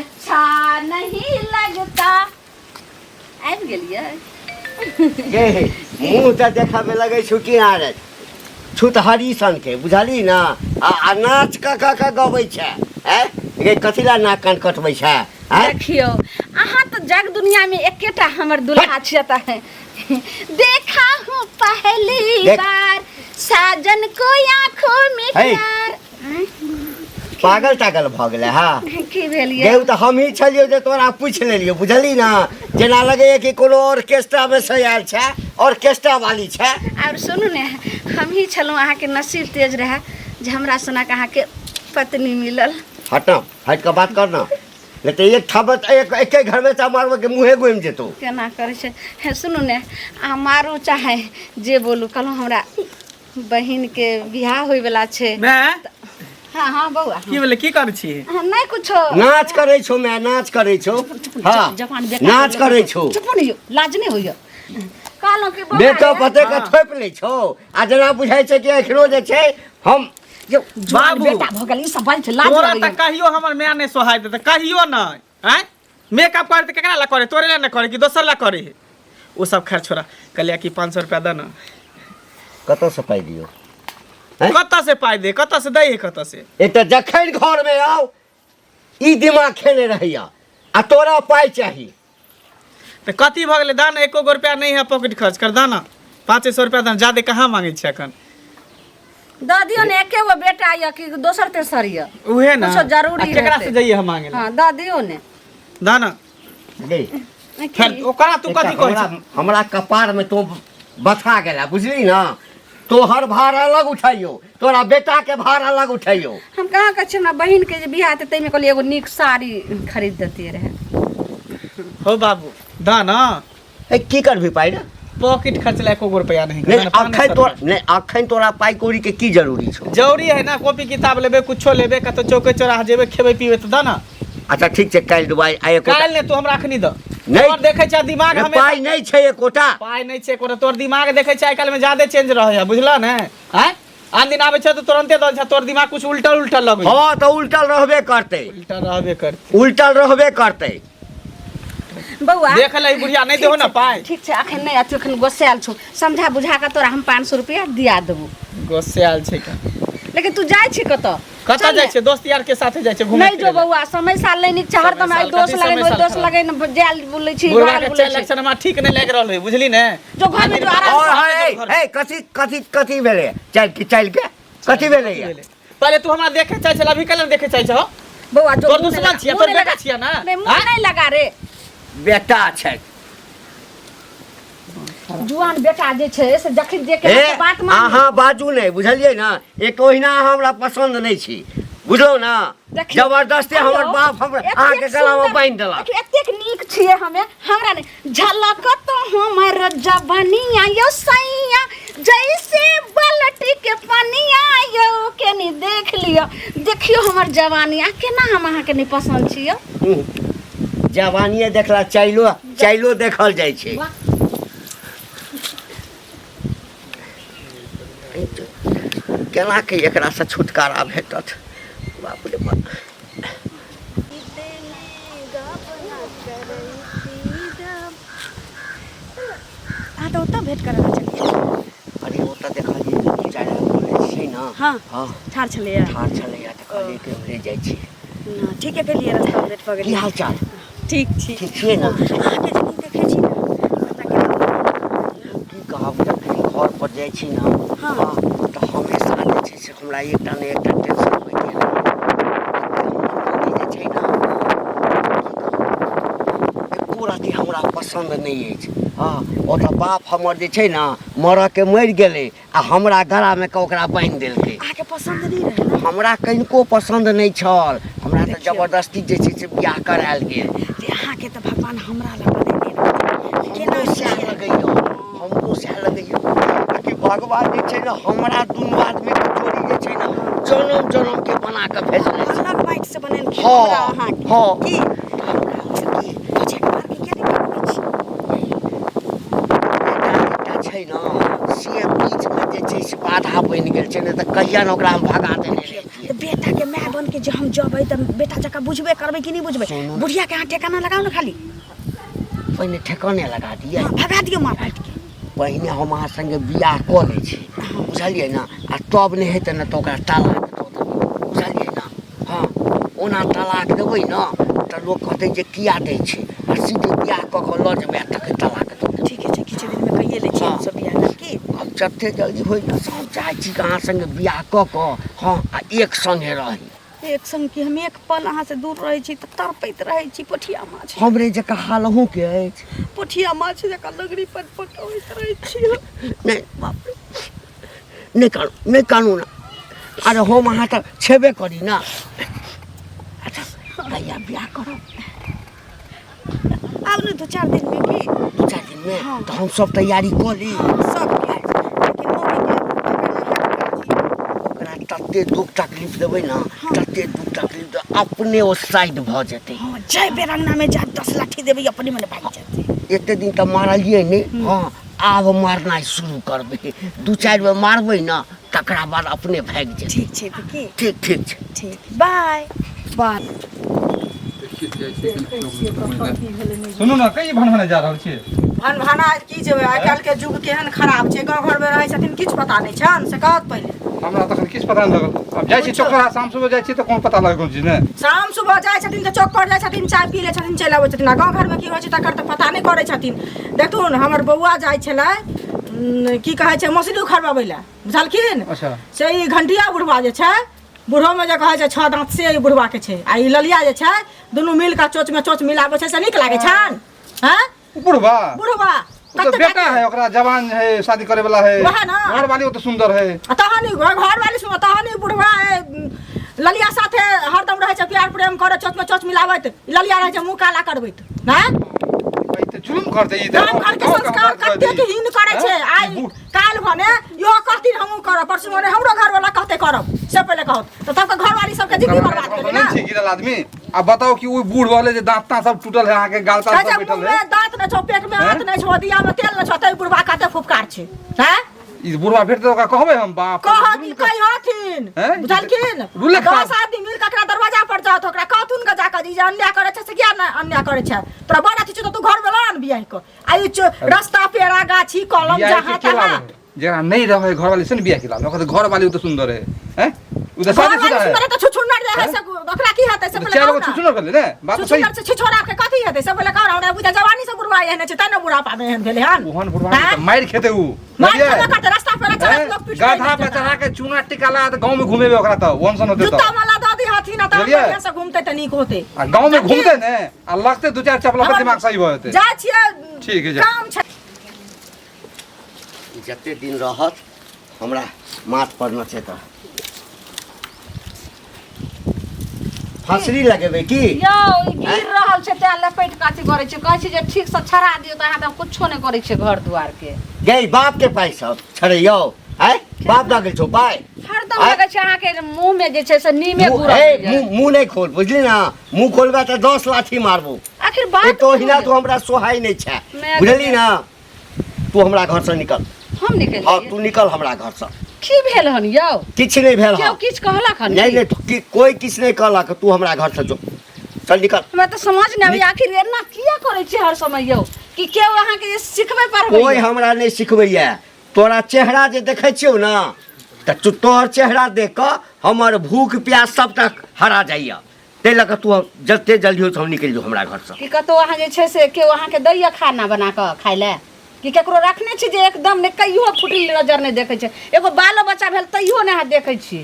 अच्छा नहीं लगता। आबि गेलियै। गे मुँह तऽ देखऽमे लगै छौ कि आरे छुतहरी सनके, बुझलही ने? आ आ नाच कऽ कऽ कऽ गबै छै। आँय गे, कथी लए नाक कान कटबै छै? आँय देखियौ, अहाँ तऽ जग दुनिया में एकेटा हमर दुल्हा छियै, तऽ देखा हूँ पहली देख। बार साजन को आंखों में हे। प्यार। पागल तागल भऽ गेलै? हँ। की भेल ये? गेहूँ तऽ हमही छलियौ जे तोरा पूछि लेलियौ, बुझली ने? जेना लगैए कि कोनो ऑर्केस्ट्रामे से आयल छै, ऑर्केस्ट्रा वाली छै। आओर सुनू ने, हमही छलहुँ, अहाँके नसीब तेज रहए जे हमरा सनक अहाँके पत्नी मिलल। हट ना, हटि कऽ बात कर ना, नहि तऽ एक थप्पड़ एक एके घरमे तऽ मारबै के मुँहे घुमि जेतौ। केना करै छै? हे सुनू ने, अहाँ मारू चाहे जे बोलू, कहलहुँ हमरा बहिनके बियाह होइवला छै। माय। हाँ हाँ बौआ। की भेलै? की करै छी? हाँ, नहि कुछो। नाच करै छौ माय, नाच करै छौ। हाँ। जवान बेटा नाच करै छौ। चुप ने यौ, लाज नहि होइए? कहलहुँ कि बौआ मेकअप रे, एतेक थोपि लै छौ आ जेना बुझाइ छै कि एखनो जे छै हम यौ जवान बाबू। बेटा भऽ गेल, ई सब बाजै छै, लाज तोरा लगैए। तऽ कहियो हमर माय नहि सोहाय देतै, कहियो नहि। आँय, मेकअप करे तऽ केकरा ला करे? तोरे ला नहि करे कि दोसर ला करे? ओ सब खैर छोड़ा, कहलियै कि 500 रुपया दे ना। कतऽसँ पाइ दियौ? हैं? कतऽ से पाइ दे? कतऽ से दै है? कतऽ से? एक तऽ जखन घरमे आउ ई दिमाग खेने रहैया आ तोरा पाइ चाही। तऽ कथी भऽ गेलै? दाना एको गो रुपया नहि है, पॉकेट खर्च कर दाना, 500 रुपया दाना, जादे कहाँ मांगै छै एखन। दऽ दियौ ने, एके गो बेटा यऽ कि दोसर तेसर यऽ? उहे ना। कुछो जरूरी आ केकरा हेतै। से जइए हम मांगे ला? हाँ, दऽ दियौ ने। दाना। गे। फेर ओकरा तू कथी कहै हमरा छै? हमरा कपारमे तू बथा गेला, बुझली ना? तोहर भार अलग उठैयो, तोरा बेटाके भार अलग उठैयो। हम कहाँ कहै छी, हमरा बहिनके जे बियाह हेतै ताहिमे कहलियै एगो नीक साड़ी खरीद देतियै रहए। हो बाबू, दाना। ए, की करबी पाइ रे? पॉकेट खर्च ला एको गो रुपया नहीं। नहीं दाना, 500 अखन तोरा रुपया। नहीं, अखन तोरा पाइ कौड़ी के की जरूरी छौ? जरूरी है ना, कॉपी किताब लेबे, कुछो लेबे, कतौ चौके चौराहा जेबे, खेबे पीबे, तऽ दाना। अच्छा ठीक छै, काल्हि देबै आ एकोटा। काल्हि ने, तू हमरा अखनी दऽ। नहीं। तोर देखै छै दिमाग रे, हमेशा पाइ नहि छै एकोटा। पाइ नहि छै एकोटा। तोर दिमाग देखै छै आइ काल्हि में ज्यादे चेंज रहै है, बुझलह ने? आँय, आन दिन आबै छै तऽ तुरन्ते दऽ दै छै, तोर दिमाग कुछ उल्टल उल्टल लगै। हँ तऽ उल्टल रहबे करतै। उल्टल रहबे करतै। उल्टल रहबे करतै। बौआ देख ले, ई बुढ़िया नहि देहो ने पाइ। ठीक छै, अखन नहि अथी, अखन गोसायल छौ, समझा बुझा कऽ तोरा हम 500 रुपया दिया देबो। गोसायल छै का? लेकिन तू जाइ छी कतऽ? कतऽ चल जाइ ने। छै? दोस्त यार के साथे जाइ छै घूमे नहि जो फिरे लए। बौआ, समय साल नहि नीक छै, हरदम समय आइ साल दोस्त कथी? लगै समय ओहि साल दोस्त खराब? लगै जायल बोलै छी, बुढ़वा बाहर के बोलै चालि छी। लक्षण हमरा ठीक नहि लागि रहल है, बुझली ने? जो घर में जो आराम और से है हे, कथी कथी कथी भेलै? चल के चल के कथी भेलै? भेलै? पहिले तू हमरा देखे चाहै छल, अभी कल देखे चाहै छहो? बौआ जो तोर मुँह नहि दुश्मन लगा- छियै, मुँह तोर नहि बेटा लगा- छियै ना? नहि, मुँह आँय? नहि लगा रे। बेटा छै। जुआन बेटा जे छै से जखन जे के हे बात मान। अहाँ बाजू नहि, बुझलियै ने? एक ओहिना अहाँ हमरा पसन्द नहि छी, बुझलहुँ ने? देखियौ, जबरदस्ती हमर हेलो, बाप हमरा एतेक अहाँके गलामे सुन्दर- बान्हि देलक। देखियौ, एतेक नीक छियै हमे, हमरा नहि झलक तो हमर जवनिया यौ सैया, जैसे बाल्टी के पनिया यौ, केनी देख लिअ, देखियौ हमर जवानी, आ केना हम अहाँके नहि पसन्द छी यौ? जवानिए देखला चाइलो चाइलो देखल जाइ छै। केना के एकरासँ छुटकारा भेटत? बाप रे बाप। अहाँ तऽ ओतऽ भेंट करऽ छलियै। अरे ओतऽ देखलियै दू चारि आदमी बोलै छै ने। हाँ। हाँ। ठाढ़ छलैए। ठाढ़ छलैए तऽ कहलियै कि हमरे जाइ छी। ना, ठीके केलियै, रास्तामे भेंट भऽ की गेलियै। हाल चाल? ठीक छी। ठीक छियै ने? अहाँके जखन देखै छी ने, पता केना की कहब, जखन घर पर जाइ छी ने, हाँ। तऽ हमेशा जे छै से हमरा एकटा ने एकटा टेंशन होइए। जे छै ने, की कहू, एको रत्ती हमरा पसन्द नहि अछि। हँ, ओतऽ बाप हमर जे छै ने मरऽके मरि गेलै आ हमरा गलामे के ओकरा बान्हि देलकै। अहाँके पसन्द नहि रहै ने? हमरा कनिको पसन्द नहि छल। हमरा तऽ देखियौ। जबरदस्ती जे छै से बियाह करायल गेल। जे अहाँके तऽ भगवान हमरा लग बनेने रहथिन केना। हमरो सएह लगैए, हमरो सएह लगैए कि भगवान जे छै ने हमरा दुनू आदमीके जोड़ी जे छै ने जनम जनमके बना कऽ भेजने छै। अलग माटि से बनेलखिन हँ, हमरा अहाँके। हँ। की तऽ हमरा होइए कि बच्चाके बारके किया नहि पकड़ै छी? एकटा एकटा छै ने से बीचमे जे छै से बाधा बनि गेल छै, नहि तऽ कहिया ने ओकरा हम भगा देने रहितियै। तऽ बेटाके माय बन के जे हम जबै तऽ बेटा जकाँ बुझबे करबै कि नहि बुझबै सुनू। बुढ़िया के अहाँ ठेकाना लगाउ ने खाली पहिने ठेकाने लगा दियै हँ, भगा दियौ मार पीट के पहिने हम अहाँ संगे बियाह कऽ लै छी बुझलियै ने आ तब नहि हेतै ने तऽ ओकरा तलाक दऽ देबै बुझलियै ने हँ ओना तलाक देबै ने तऽ लोक कहतै जे किया दै छै आ सीधे बियाह कऽ कऽ लऽ जेबै आ तखन तलाक दऽ देबै ठीके छै किछु दिनमे कहिए लै छियै हँ। हमसब बियाह दान की हम जते जल्दी होइ ने से हम चाहै छी कि अहाँ संगे बियाह कऽ कऽ हँ आ एक संगे रही एक संग की हम एक पल अहाँ से दूर रहै छी तऽ तड़पैत रहै छी पोठिया माछ हमरे जकाँ हाल अहूँके अछि पोठिया माछ जकाँ लगड़ी पर पटबैत रहै छी हम। नहि बाप रे नहि कानू नहि कानू ने अरे हम अहाँ तऽ छेबे करी ने अच्छा कहिया बियाह करब आब ने दू चारि दिनमे की दू चारि दिनमे हँ। तऽ हम सब तैयारी कऽ ली सबके लेकिन मम्मीके ओकरा तते दुख तकलीफ देबै ने तते दुख तकलीफ देबै अपने ओ साइड भऽ जेतै हँ जाय बेर अंगनामे जायब 10 लाठी देबै अपने मने भागि जेतै एते दिन तऽ मारलियै नहि हँ आब मारनाइ शुरू करबै दू चारि बेर मारबै ने तकरा बाद अपने भागि जेतै ठीक छै तऽ की ठीक ठीक छै ठीक बाय बाय सुनू ने कहीं भनभने जा रहल छियै भनभना की जेबै आइ काल्हि के युग केहन खराब छै गाँव घरमे रहै छथिन किछु पता नहि छनि से कहत पहिले हमरा तखन किछु पता नहि लगल आब जाइ छी चौक पर शाम सुबह जाइ छी तऽ कोन पता लगल कोन चीज नहि शाम सुबह जाइ छथिन तऽ चौक पर जाइ छथिन चाय पी लै छथिन चलि अबै छथिन आ गाँव घरमे की होइ छै तकर तऽ पता नहि करै छथिन देखथुन हमर बौआ जाइ छलै की कहै छै मसुरी उखड़बाबै लए बुझलखिन अच्छा से ई घंटिया बुढ़वा जे छै बुढ़ोमे जे कहै छै छओ दाँत से ई बुढ़वाके छै आ ई ललिया जे छै दुनू मिल कऽ चोचमे चोच मिलाबै छै से नीक लागै छनि हँ ओ बुढ़वा बुढ़वा ओ तऽ बेटा है ओकरा जवान है शादी करे वाला है वएह ना। घर वाली ओ तऽ सुंदर है आ तहन ई घर वाली सुन तहन ई बुढ़वा ए, ललिया साथे हरदम रहै छै प्यार प्रेम करे चोच में चोच मिलाबैत ई ललिया रहै छै मुँह काला करबैत हैं ई तऽ जुलुम करतै ई तऽ गाम घर के संस्कार कतेक हीन करै छै आइ काल्हि भने इहो कहथिन हमहूँ करब परसू भने हमरो घरवाला कहते करब से पहिले कहत तऽ तबके घरवाली सबके जिंदगी बर्बाद भेलै नहीं ना छी गिरल आदमी आ बताओ कि ओ बूढ़ वाले जे दांत तांत सब टूटल है अहाँ के गाल ताल कहै छै सब बैठल मुँह है में दांत नहि छौ पेट में आंत नहि छौ दिया में तेल नहि छौ तै बुढ़वा कते फुफकार छै हैं ई बुढ़वा भेटतै तऽ ओकरा कहबै हम बाप रे, कहत जुलुम कर- कहिहथिन हैं? बुझलखिन रुले खा- 10 आदमी मिल कऽ एकरा दरवाजा पर जात ओकरा कहथुन के जाकऽ जे ई जे अन्याय करै छै से किया नहि अन्याय करै छै तोरा बड़ अथी छौ तऽ तू घर में लऽ आन बियाह कऽ आ ई रास्ता पेड़ा गाछी कलम बियाह के जहाँ के तहाँ लाभ है? जेकरा नहीं रहे घर वाली से ने बियाह के लाभ ओकर घर वाली ओ तो सुंदर है हैं उ तो घर शादी वाली शुदा है सुंदर है तऽ छुछुन्नर जे है से ओकरा की हेतै से उ तो पहिले चारि कहू गो ना छुछुनर भेलै ने बात तऽ सही छुछुन्नर से छिछोरा के कथी हेतै से पहिले कहू ना हमरा बुझा जवानी से बुढ़वा एहने छै तैं ने बुढ़ापा मे एहन भेलै हन ओहन बुढ़वा हैं? के मारि खेतै उ मारि बुझलियै? खेबे करतै रास्ता पेड़ा चलत हैं? लोक पीट गधा पर चढ़ा के चूना टिका लगा तऽ गाँव में घुमेबे ओकरा तऽ ओहन सन होतै जूता तऽ माला दऽ दी हथिन आ तहन बुझलियै? बढ़िआँ से घुमतै तऽ नीक होतै आ गाँव में घुमतै ने आ लगतै दू चारि चपला पर दिमाग सही भऽ जेतै जाइ छियै ठीक है, जा। काम छै जते दिन रहत हमरा माथ पर नचेत रहत फसरी लगेबै की यौ ई गिर रहल छै तें लपेट के अथी करै छै कहै छै जे ठीक से छड़ा दियौ तऽ अहाँ तऽ कुछो नहि करै छै घर दुआर के गई बाप के पाइ सब छड़ैयौ आय बाप दऽ गेल छौ पाइ हरदम आँय? लगै छै अहाँके मुँह में जे छै से नीमे मुँह घुरल ए, जाय। मुँह मुँह नहि खोल बुझली ना मुँह खोलबे तऽ 10 लाठी मारबो आखिर बात एक तो की ओहिना भेल? तू हमरा सोहाइ नहि छै मैं बुझली ना तू हमरा घर से निकल हम निकलि हाँ जाइए तू निकल हमरा घर से की भेल हन यौ किछु नहि भेल केओ हँ किछु कहलक हन नहीं की? नहीं कि, कोई किछु नहि कहलक तू हमरा घर से जो चल निकल हमरा तऽ समझ नहि आबैया आखिर एना किया करै छी हर समय यौ कि केओ अहाँके जे सिखबै पढ़बै कोई हमरा नहि सिखबैया तोरा चेहरा जे देखै छियौ ने तऽ तोहर चेहरा देख कऽ हमर भूख प्यास सबटा हरा जाइया ताहि लऽ कऽ तू जते जल्दी हो हम निकलि जो हमरा घरसँ कि कतहु अहाँ जे छै से केओ अहाँके दैया खाना बना कऽ खाइ लए कि केकरो रखने छी जे एकदम नहि कहियो फुटली नजर नहि देखै छै एगो बालो बच्चा भेल तैयो नहि अहाँ देखै छी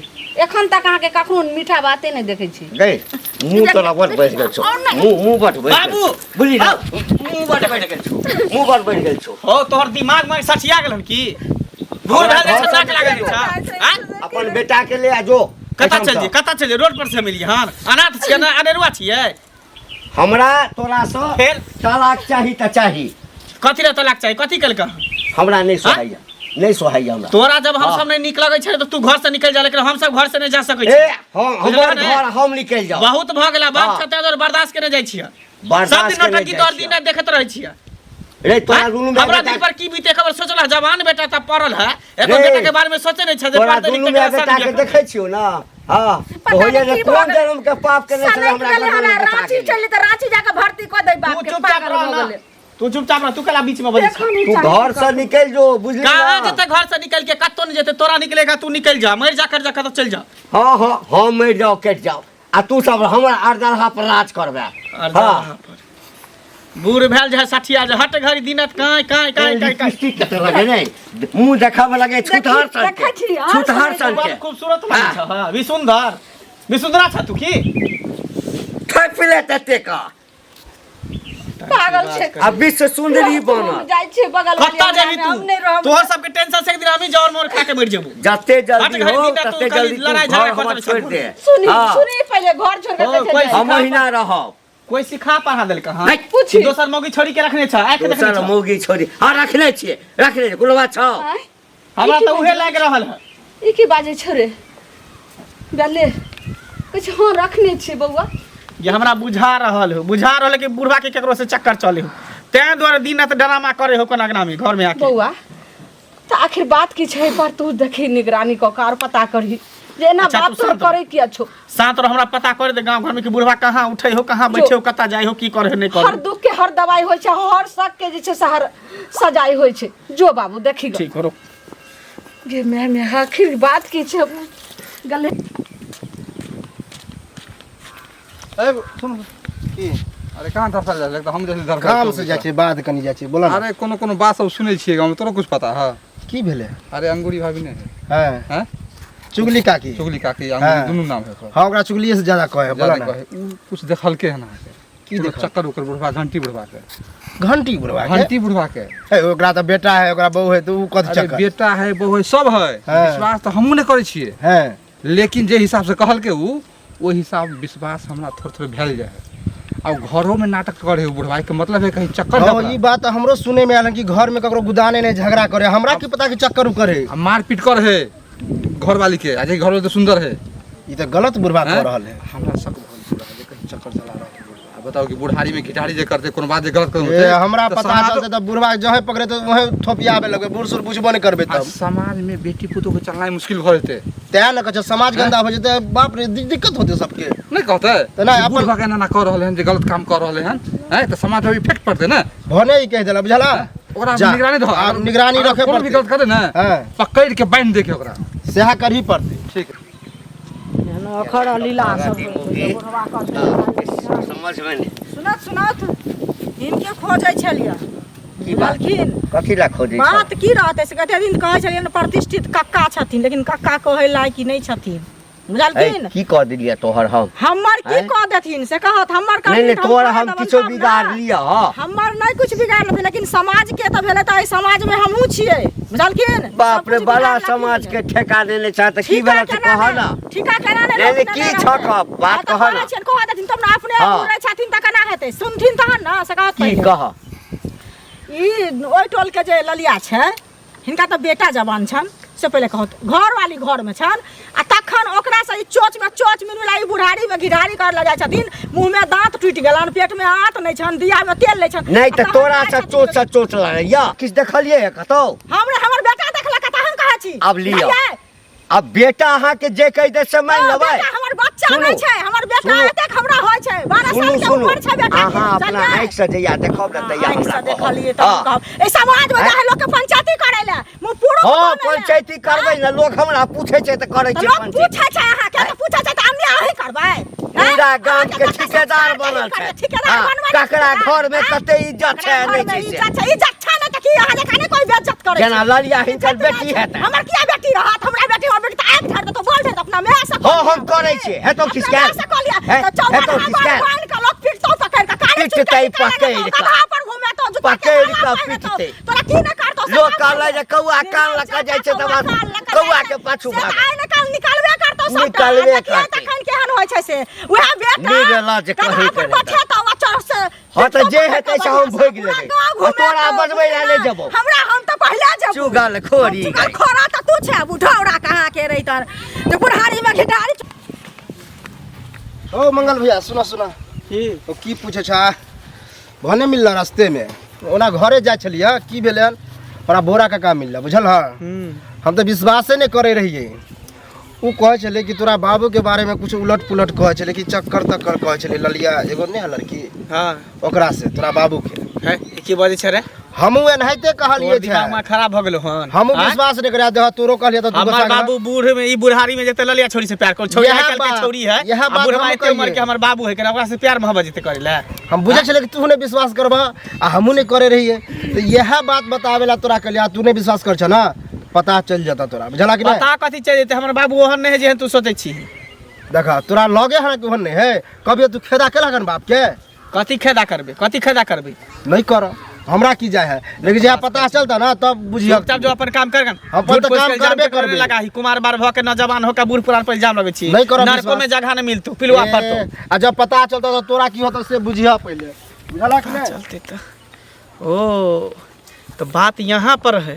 एखन तक अहाँके कखनो मीठा बाते नहि देखै छी गई मुँह तोरा बड़ बढ़ि गेल छौ मुँह मुँह बड़ बढ़ि बाबू! बुझली ना मुँह बड़ बढ़ि गेल छौ मुँह बड़ बढ़ि गेल छौ हो तोहर दिमाग में सठिया गेल हन की बूढ़ भेल छै नाक लागल छै आँय? अपन बेटा के ले आ जो कतऽ चल जी कतऽ चल रोड पर से मिलिए हन अनाथ छियै ना अनेरुआ छियै हमरा तोरा से फेर तलाक चाही तऽ चाही कथी रे तलाक चाही कथी केलक हमरा नहि सोहाइया नहि सोहाइया हमरा तोरा जब हम हाँ। सब नहीं निक लगै छै तऽ तू घर से निकल जा लेकिन हम सब घर से नहीं जा सकै ए छी हम बुझलह हमर ने? घर हम निकलि जाओ बहुत भऽ गेला बाप हाँ। छते तोर बर्दाश्त केने जाइ छियै सब बर्दाश्त दिन केने नौटंकी जाइ तोहर छियै। दिन देखैत रहै छियै रे तोरा दुनू माय हमरा बेटा दिल पर की बीते खबर सोचला जवान बेटा त पड़ल है एगो रे, बेटा के बारे में सोचे नहीं छै जे तोरा पढ़तै दुनू लिखतै माय केना बेटा के शादी देखै छियौ ना हाँ पता होइए नहीं जे की भऽ कोन गेल। जन्म के पाप केने छलै सनकि हमरा गेलै गर्दन हमरा में बचा रांची गेलै। चलि तऽ रांची जाके भर्ती कऽ दै बाप तू के चुपचाप पागल रह भऽ ना गेलै तू चुपचाप रह तू कला बीच में बजै देखो नी तू चाची घर से निकलि जो बुझली कहाँ ना जेते घर से निकल के कत्तो नहीं जेते तोरा निकलेगा तू निकल जा मर जा कर जा कतौ चल जा हाँ हाँ हम मरि जाओ कटि जाओ आ तू सब हमर अरदरहा पर राज करबे हाँ बूढ़ भेल जे सठिया जे हट घड़ी दिनत काय काय काय काय काय लिपस्टिक कते लगे नहीं मुंह देखाबे लगे छुतहर सन देखै के छी, आर छुतहर सुनै सन बड़ के खूबसूरत लगै छ हां भी सुंदर भी सुंदरा छ तू की ठोपि ले तते का पागल छै आ विश्व सुंदरी बनल जाइ छै बगल वाली कत्ता जेबी अंगना मे, तू हम नहि रहब तोहर सबके टेंशन से एक दिन हमही जौर मोर खा के मर जेबू जते जल्दी हट घड़ी हो दिन तू तते खाली जल्दी तू लड़ाई घर झगड़ा हमर करतै छोड़ि सब दे सुनी हाँ, सुनी पहिले घर छोड़ के ओ, कैसे कोई जाइ हम महीना रहब कोई सिखा पढ़ा देलक हां नहीं, पूछी। दोसर मौगी छोड़ी के रखने छ आंख देखने दोसर छ मौगी छोड़ी हाँ रखने छियै रखने छियै कोनो बात छौ आँय? हमरा ई की तऽ उहे बाजै लागि रहल है ई की बाजै छौ रे गले कहै छै हँ रखने छियै बौआ ये हमरा बुझा रहल हो बुझा रहल है कि बुढ़वा के केकरो से चक्कर चले हो तें दुआरे दिन रात ड्रामा करे हो कोना अगना में घर में आके बौआ तऽ आखिर बात की छै पर तू देखी निगरानी कऽ कऽ आर पता करही जे एना अच्छा, बात तू तोहर शांत रह। करे किया छौ सात रह हमरा पता कर दे गांव घर में कि बुढ़वा कहाँ उठे हो कहाँ बैठे हो कतऽ जाय हो की करे हो नहीं करे हर हो। दुख के हर दवाई होइ छै हर शक के जे छै से हर सजाइ होइ छै जो बाबू देखी गऽ ठीक हो रुक गे माय माय आखिर बात की छै गले ए सुन की अरे कहाँ धरसा जाइ छै हम जैसे धरसा काम से जाइ छै बाध कनि जाइ छै बोला ने अरे कोनो कोनो बात सब सुनै छियै गाँवमे तोरो कुछ पता है की भेलै अरे अंगूरी भाभी नहि है हँ हैं चुगली काकी चुगली काकी अंगूरी हाँ। दुनू नाम है ओकर हँ ओकरा चुगलिए से ज्यादा कहै है बोला ज्यादा ने कहै उ कुछ देखलकै हन अहाँके की कोनो देखल? चक्कर ओकर बुढ़वा घंटी बुढ़वा के घंटी बुढ़वा के घंटी बुढ़वा के हे, ओकरा तऽ बेटा है ओकरा बहू है तऽ उ कथी अरे चक्कर बेटा है बहू है सब है हाँ। विश्वास तऽ हमहूँ नहि करै छियै हँ लेकिन जे हिसाब से कहलकै उ ओहि हिसाब विश्वास हमरा थोड़े थोड़े भेल जाइ है आ घरोमे नाटक करे है बुढ़वा के मतलब है कहीं चक्कर हँ है ई बात तऽ हमरो सुनै मे आयल हन कि घर में ककरो गुदाने नहि झगड़ा करे हमरा की पता कि चक्कर उ करे आ मारपीट कर है घरवाली के आ जे घरवाली तो सुंदर है ई तऽ गलत बुढ़वा कऽ हैं? रहल है हमरा शक भऽ गेल पूरा जे कहीं चक्कर चला रहल है बुढ़वा। आ बताओ कि बुढ़ारी में घिटारी जे करते कोनो बात जे गलत कदम ए उठे, हमरा तऽ पता समाज- चलते तऽ बुढ़वा जहे पकड़े तऽ वहे थोपियाबे लगबे बूढ़ सूढ़ बुझबो नहि करबे आ तब समाज में बेटी पुतोह के चलनाइ मुश्किल भऽ जेतै तें ने कहै छै समाज गंदा हो जेतै बाप रे दिक्कत होतै सबके नहि कहतै तऽ नहि, जे अपन- बुढ़वा के एना एना कऽ रहले हन जे गलत काम कऽ रहले हन हैं तऽ समाज में इफेक्ट पड़तै ने भने ई कहि देला बुझला ओकरा जा, निगरानी रह आब निगरानी रखे कोनो भी पड़तै गलत करे ने हँ पकड़ के बांधि दे के ओकरा सएह करही पड़तै ठीक अखर लीला सब बुढ़वा कहतै। समझ में नहीं सुनत सुनत हिनके खोजै छलियै की बात बुझलखिन कथी ला खोजै छह? बात की रहतै से कते दिन कहै छलियै प्रतिष्ठित कक्का छथिन लेकिन कक्का कहै लायक नहि छथिन ऐ, बुझलखिन की कह देलियै तोहर हम हमर की आँय? कह देथिन से कहत हमर नहीं करथिन नहीं तऽ हम तोहर कह हम देबनि किछो तब ने। बिगाड़ लिअ हँ हमर नहि कुछ बिगाड़लथिन लेकिन समाज के तऽ भेलै तऽ एहि समाज में हमहूँ छियै बुझलखिन बाप रे सब कुछ बड़ा बिगाड़लखिन। समाज के ठेका लेने छ तऽ की ठीका भेल से केना कह ने ना ठीका केना ने नहीं, लोक नहीं, देने की रहतै? छह कह, बात हँ, तऽ कह ना। कहै छियनि, कह देथिन तब ने अपने हँ। बुढ़ै छथिन तऽ केना हेतै सुनथिन तहन ने से कहत की पहिले। कह ई ओहि टोलके जे ललिया छै हिनका तऽ बेटा जवान छनि से पहिले कहत घरवाली घरमे छनि आ तखन ओकरासँ ई चोचमे चोच मिलमिला ई बुढ़ारीमे घिढारी कर लऽ जाइ छथिन मुँहमे दाँत टूटि गेलनि पेटमे आँत नहि छनि दियामे तेल नहि छनि नहीं आ तऽ तहन तोरा जाइ से छथिन चोच से चोच लगैया किछु देखलियै है कतौ हमरा हमर बेटा देखलक तहन कहै छी आब लिअ। बुझलियै? अब बेटा अहाँके जे कहि दे से मानि हँ, लेबै बेटा हमर बच्चा सुनू, नहि छै हमर बेटा सुनू। एतेक हमरा होइ छै 12 सुनू साल के सुनू उम्र छै बेटा के अहाँ अपना बुझलियै? आँखि से जहिया देखब ने तहिया आँखि हमरा से कहब। देखलियै तब हँ। कहब एहि समाज मे जाहे लोक के पंचायती करै ले मुँह पुरुख हँ बनै ले। पंचायती करबै ने लोक हमरा पूछै छै तऽ करै तऽ छै लोक पंचायती पूछै छै अहाँके तऽ पूछै छै तऽ अन्याय अहीं करबै हैं? पूरा गाम अहाँके के कते ठिकेदार संस्कार बनल के छै ठिकेदार हँ, बनबै ने, ककरा ठिकेदार, घर में हैं? कते इज्जत छै ककरा नहि घरमे छै से इज्जत छै इज्जत छै नहि तऽ की अहाँ जकाँ नहि कोइ बेइज्जत करै जेना छै ललिया हिनकर इज्जत बेटी नहि छै। हेतै हमर किया बेटी रहत हमरा बेटी हमर बेटी तऽ आगि धर देतौ बोल देतौ अपना माय से हँ, हम करै छियै। हेतौ खिसकायल? से कऽ लिअ हे- तऽ चौका हेतौ खिसकायल? बान्हि कऽ लोक पिटतौ पकड़ि कऽ काली पिटतै चुटकी निकालि पकड़ि लेतौ, कऽ। गदहा पर घुमेतौ जूता के पकड़ि माला कऽ पहिरेतौ, पिटतै। तोरा की नहि करतौ से लोक काम कहलै करतौ। जे कौआ कान लऽ कऽ जाइ छै तऽ कौआ बस कान लऽ कऽ कौआ जाइ के छै। पाछू से तऽ भागल। आइ ने काल्हि निकालबे करतौ सबटा। निकालबे आ देखियै करतै। तखन केहन होइ छै से उएह बेटा निर्लज्ज गदहा कहै पर के रहतै। बैठेतौ आ चढ़ से हँ तऽ जे हेतै से हम भोगि पूरा लेबै। गाँव आ तोरा घुमेतौ, बजबै लए नहि जेबौ। हमरा हम तऽ पहिले जेबौ चुगलखोरी चुगल खोरा तऽ तू छै बुढ़ौरा कहाँ के रहितन तऽ बुढ़ारी में घिटारी ओ मंगल भैया सुना सुना की ओ की पूछे छा भने मिलल रास्ते में ओना घरे जाइ छलियै की भेलै हन बड़ा बोरा काका मिलल बुझल हँ हम तऽ विश्वासे नहि करै रहियै उ कहै छलै कि तोरा बाबू के बारे में कुछ उलट पुलट कहै छलै कि चक्कर तक्कर कहै छलै ललिया एगो नहि है लड़की हाँ ओकरा से तोरा बाबू के है ई की बजै छै रे हमहूँ एनाहिते कहलियै तोहर छै दिमाग में खराब भऽ गेलो हन हमहूँ आँय? विश्वास नहि करा देह तोरो कहलियै तऽ तू हमर गुस्सा करा। बाबू बूढ़ में ई बुढ़ारी में जते ललिया छोरी से प्यार कर छोरी इएह आइ काल्हि के बात- छोरी है इएह आ बात बुढ़वा हमहूँ एते उम्र के कहियै। हमर बाबू है के ओकरा से प्यार मोहब्बत जते करे ले हम बुझै छलियै कि तू नहि विश्वास करबह आ हमहूँ नहि करे रहियै तऽ इएह बात बताबै ला तोरा कहलियै आ तू नहि विश्वास कर छ ना पता चलि जेतऽ तोरा बुझला कि नहि पता कथी चलि जेतै हमर बाबू ओहन नहि है जेहन तू सोचै छी देखा तोरा लगे है कि ओहन नहि है कभी तू खेदा केलक हन बाप के कथी खेदा करबे कथी खेदा करबे नहीं कर हमरा की जाए है लेकिन जब पता चलता ना तब बुझिए चुपचाप जो अपन काम कर हम अपन तऽ काम करबे करबे। लगा ही कुमार बार भ के नौजवान हो के बूढ़ पुरान पर इल्जाम लगै छी नहीं करब नरको विश्वास। में जगह नहीं मिलतो पिलुआ पर तो आ जब पता चलता तो तोरा की होता से बुझिया पहले बुझला कि नहीं चलते तो ओ तो बात यहाँ पर है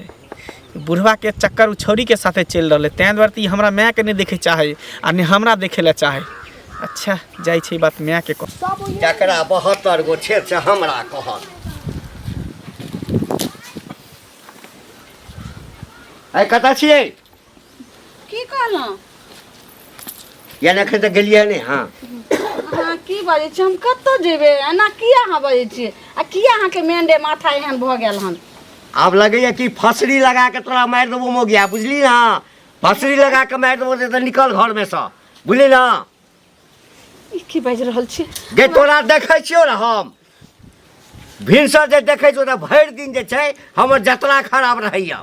बुढ़वा के चक्कर उ छौरी के साथे चलि रहलै ताहि दुआरे तऽ ई हमरा मायके नहि देखै चाहै आ नहि हमरा देखै लए चाहै अच्छा जाइ छै ई बात मायके कह जकरा 72 गो छेद से हमरा कहत अरे कतऽ छियै की कहलहुँ यानी एखन तऽ गेलियै नहि हँ अहाँ की बाजै छी हम कतऽ जेबै एना किया अहाँ बाजै छियै आ किया अहाँके मेंडे माथा एहन भऽ गेल हन आब लगैए कि फसरी लगा के तोरा मारि देबो मोगिया बुझली ना फसरी लगा के मारि देबो तऽ निकल घरमे सँ बुझली ना ई की बाजि रहल छी गे तोरा देखै छियौ ने हम भिनसर जे देखै छियौ तऽ भरि दिन जे छै हमर जतरा खराब रहैए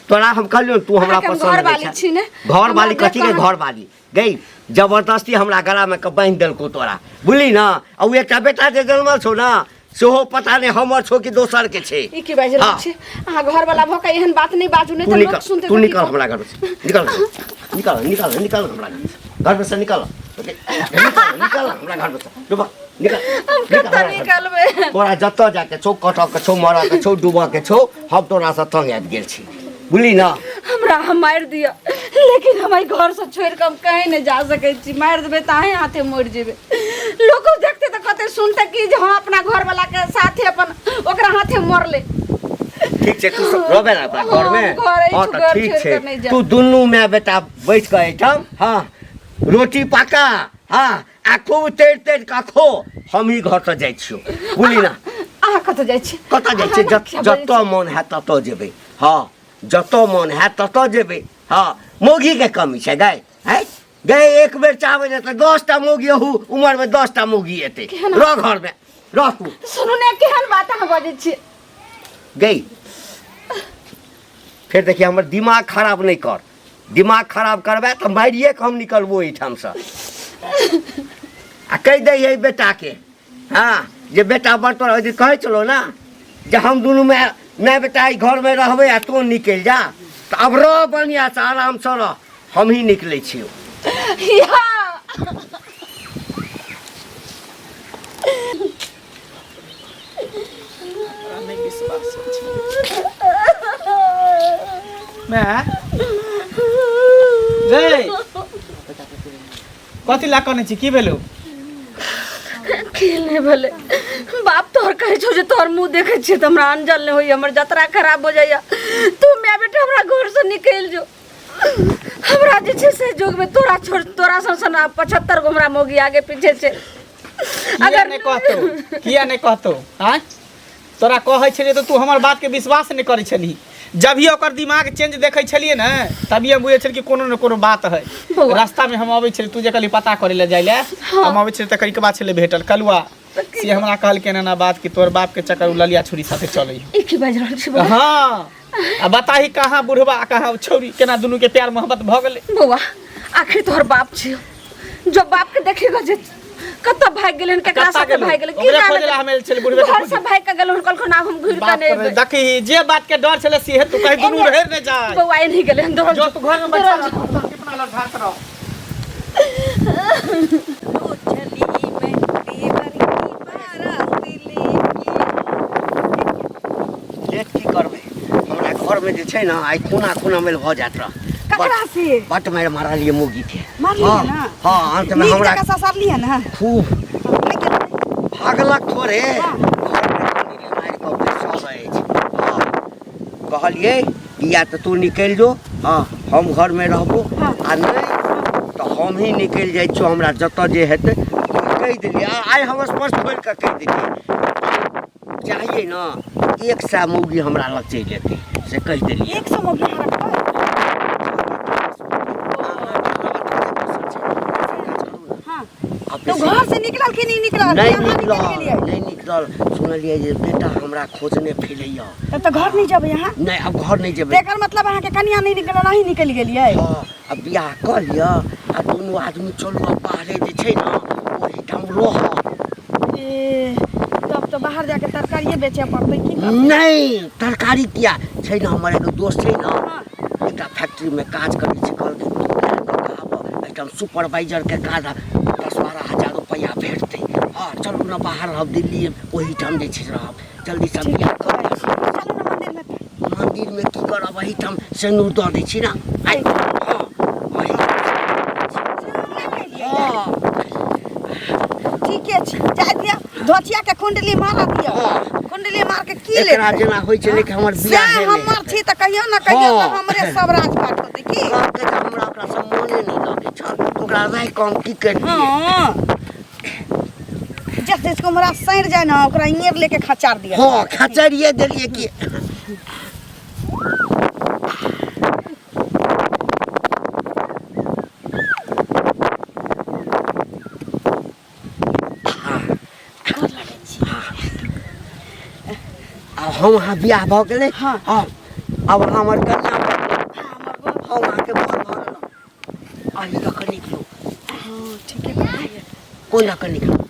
तोरा हम कहलियौ तू हमरा अहाँके हम पसंद घरवाली नहि छी ने। घरवाली हमरा कथी के देख कऽ घरवाली गई जबरदस्ती हमरा गलामे के बान्हि देलकौ तोरा बुझली ना आ ओ एकटा बेटा जे जनमल छौ ना सेहो पता नहि हमर छौ कि दोसर के छै ई की बाजि रहल हाँ। छी अहाँ घरवाला भऽ कऽ एहन बात नहि बाजू नहि तू तऽ निकल लोक सुनतै तू तऽ की निकल कहत? हमरा घर से निकल निकल निकल निकल हमरा घर से घर में से निकल निकल निकल हमरा घर में से डूबा निकल हम निकल कतऽ हमरा घर से। निकलबै तोरा जतऽ जाके छौ कटऽ के छौ मरऽ के छौ डूबऽ के छौ हम तोरा से तंग आबि गेल छी बुझली ना हमरा अहाँ मारि दिअ लेकिन हम एहि घरसँ छोड़ि कऽ हम कहीं नहि जा सकै छी मारि देबै तऽ अहीँ हाथे मरि जेबै लोको देखतै तऽ कहतै सुनतै कि जे हँ अपना घरवलाके साथे अपन ओकरा हाथे मरलै ठीक छै तू सब रहबे ने अपना घरमे हँ, घर अछि, हँ तऽ घर ठीक छोड़ि छै कऽ नहि जायब। तू दुनू माय बेटा बैठ कऽ एहिठाम हँ रोटी पका हँ आ खूब तैर तैर कऽ खो हम ही घरसँ जाइ छियौ बुझली ना अहाँ कतऽ जाइ छी कतऽ जाइ छियै अहाँ किया बजै जतऽ मोन हैत ततऽ जेबै हँ जतऽ मोन हैत ततऽ जेबै हँ मौगीके कमी छै गाय है गए एक बेर चाहबै ने तऽ 10टा मौगी अहू उमरमे 10टा मौगी एतै रह घरमे रह तू छी? सुनू ने केहन बात अहाँ बजै छी गई फेर देखिए हमर दिमाग खराब नहि कर दिमाग खराब करबै तऽ मारिए कऽ हम निकलबो एहिठामसँ आ कहि दै है बेटाके हँ जे बेटा बड़ तोरा ओहि दिन कहै छलौ ने जे हम दुनू माय माय बेटा एहि घरमे रहबै आ तोँ निकलि जा तऽ आब रह बढ़िआँसँ आरामसँ रह हमही निकलै छियौ या नहि विश्वास होइ छै माय रे कथी ला कनै छी की भेलौ की नहि भेलै बाप तोहर कहै छौ जे तोहर मुँह देखै छियै तऽ हमरा अनजल नहि होइए हमर जतरा खराब हो जाइए तू माय बेटा हमरा घरसँ निकलि जो हमरा जे छै से युगमे तोरा छोड़ तोरा सन सन 75 गो हमरा मौगी आगे पीछे छै किया नहि कहतौ किया नहि कहतौ आँय तोरा कहै छलियै तऽ तू हमर बातके विश्वास नहि करै छलही जब ही ओकर दिमाग चेंज देखै छलियै ने तभी हम बुझै छलियै कि कोनो ने कोनो बात है बौआ। रास्तामे हम अबै छलियै तू जे कहली पता करै लए जाइ लए हम अबै छलियै तऽ करिकबा छलै भेटल कलुआ से हमरा कहलकै एना एना बात कि तोहर बापके चक्कर उ ललिया छुरी साथे चलै ई की बाजि रहल छी बौआ हँ आ बताही कहाँ बुढ़वा कहाँ उ छौरी केना दुनू के प्यार मोहब्बत भऽ गेलै बौआ आखिर तोहर बाप छियौ जो बाप के देखेगा जे कतऽ भागि गेलै हन केकरा कतऽ साथे गेलै? भागि गेलै की ओकरे जाने खोजै लए हम आयल छलियै, बुढ़बे के घर से खोजै। भागि के गेलै हन कहलखुन आब हम घुरि कऽ बाप नहि रे एबै देखी जे बात के डर छलै से तू कहीं दुनू रहे नहि जाय बौआ एनही गेलै हन दौड़ जो तू घर में बैठल रह, कितना लड़ भात रह लेट की करबै हमरा घरमे जे छै ने आइ खूना खूना मेल भऽ जायत रह ककरा से? बट मारि मारलियै मौगी के मारलियै हँ, ने? हँ अंतमे नीक हमरा जकाँ ससरलियै ने खूब नहि केलकै? भागलक थोड़े घरमे कुंडली मारि कऽ बैसल अछि हँ कहलियै कि या तऽ तू निकलि जो हँ हम घरमे रहबो हाँ। आ नहि तऽ हम ही निकलि जाइ छियौ हमरा जतऽ जे हेतै हम कहि देलियै आ आइ हम स्पष्ट खोलि कऽ कहि देलियै चाहिए ने 100 मौगी हमरा लग चलि एतै से कहि देलियै 100 मौगी अहाँ रखबै हाँ आ तो बेसी- घर से निकलल कि नहीं निकलल नहि कि अहाँ निकलि निकलल गेलियै नहि निकलल सुनलियै जे बेटा हमरा खोजने फिरैया तब तऽ घर नहीं जेबै अहाँ नहि आब घर नहि जेबै एकर मतलब अहाँके कनिया नहीं निकलल अहीं निकलि गेलियै हँ आ बियाह कऽ लिअ आ दुनू आदमी चलू आ बाहरे जे छै ने ओहिठाम रहब ए तब तऽ बाहर जाके तरकारिए बेचऽ पड़तै की करतै? नहि तरकारी किया छै ने हमर एगो दोस्त छै ने हाँ। एकटा फैक्ट्रीमे काज करै छै कहलकै तू बियाह कऽ कऽ आबऽ एहिठाम सुपरवाइजरके काज 10-12 हजार रुपैआ भेटतै हँ चलू ने बाहर रहब दिल्ली ओहिठाम जे छै से रहब जल्दीसँ बियाह कऽ लिअ चलू ने मन्दिरमे मन्दिरमे की करब एहिठाम सिन्दूर दऽ दै छी ने आइ हँ ओहिठाम हँ ठीके छै जाय दिअ धोतिया के कुंडली मारऽ दिअ हाँ। कुंडली मार के की एकरा लेबै जेना होइ छै लेकिन हमर सएह बियाहे नहि हमर हेतै। छी तऽ कहियो ने कहियो तऽ हाँ। हमरे सब राजपाट होतै की कहलकै जे हमरा ओकरासँ मोने नहि लगै छल ओकरा राखि कऽ हम की करितियै हाँ जस जस हमरा सड़ि जाय ने ओकरा इयर लेके खचार दिअ हँ खचरिए देलियै कि आब हम अहाँ बियाह भऽ गेलै हाँ। हँ आब अहाँ हमर कन्या भऽ गेलहुँ हम अहाँके बर भऽ गेलहुँ अही दऽ कऽ निकलू हाँ ठीके कहलियै कोन दऽ कऽ निकलू